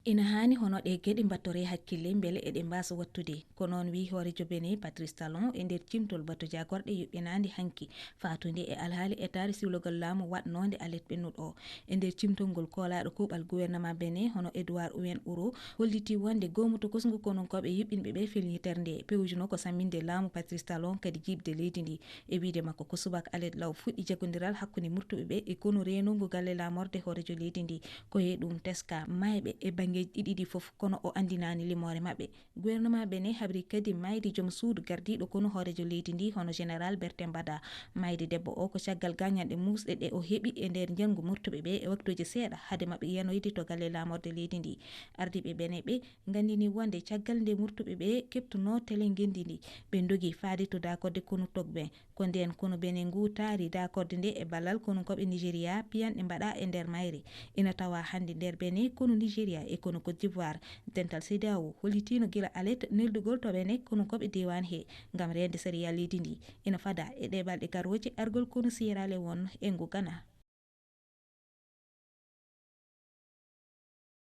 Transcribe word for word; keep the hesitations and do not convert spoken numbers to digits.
Ina haani hono ɗee geɗe mbattoree hakkille mbele eɗe mbaasa waɗtude. Ko noon wiyi hooreejo Benin, Patrice Talon, e nder cimtol batu jaagorɗe yuɓɓinaande hanki, faatude e alhaali etaade siwlogol laamu waɗnoonde alet ɓennuɗo o. E nder cimtol ngol, koolaaɗo kuuɓal gouvernement Benin, hono Edouard Ouin Ouro, hollitii wonde goomu tokosngu konunkooɓe yuɓɓinɓe ɓe felniterde nde pewjuno ko samminde laamu Patrice Talon, kadi jiiɓde leydi ndi. E wiyde makko, ko subaka alet law fuɗɗi jaggondiral hakkunde murtuɓe ɓe e konu reenungu galle laamorde hooreejo leydi ndi. Ko e ɗum teska maayɓe e banngeeji ɗiɗi ɗi fof, kono o anndinaani limoore maɓɓe. Gouvernement Benin habri kadi maayde joom suudu gardiiɗo konu hooreejo leydi ndi, hono général Bertin Bada. Maayde debbo o ko caggal gaañanɗe muusɗe ɗe o heɓi e nder njanngu murtuɓe ɓe e waktuuji seeɗa hade maɓɓe yanoyde to galle laamorde leydi ndi. Ardiiɓe Benin ɓe nganndini wonde caggal nde murtuɓe ɓe keɓtunoo tele ngenndi ndi, ɓe ndogi faade to daakorde konu Togben. Ko ndeen konu Benin ngu taari daakorde nde e ballal konunkooɓe Nigeria, piyanɗe mbaɗa e nder mayre. Ina tawa hannde nder Benin konu Nigeria e konu Côte d'Ivoire. Dental CEDEAO hollitiino gila alet neldugol to Benin konunkooɓe diiwaan he ngam reende sariya leydi ndi. Ina fada e ɗee balɗe garooje argol konu Sierra Leone e ngu Ghana.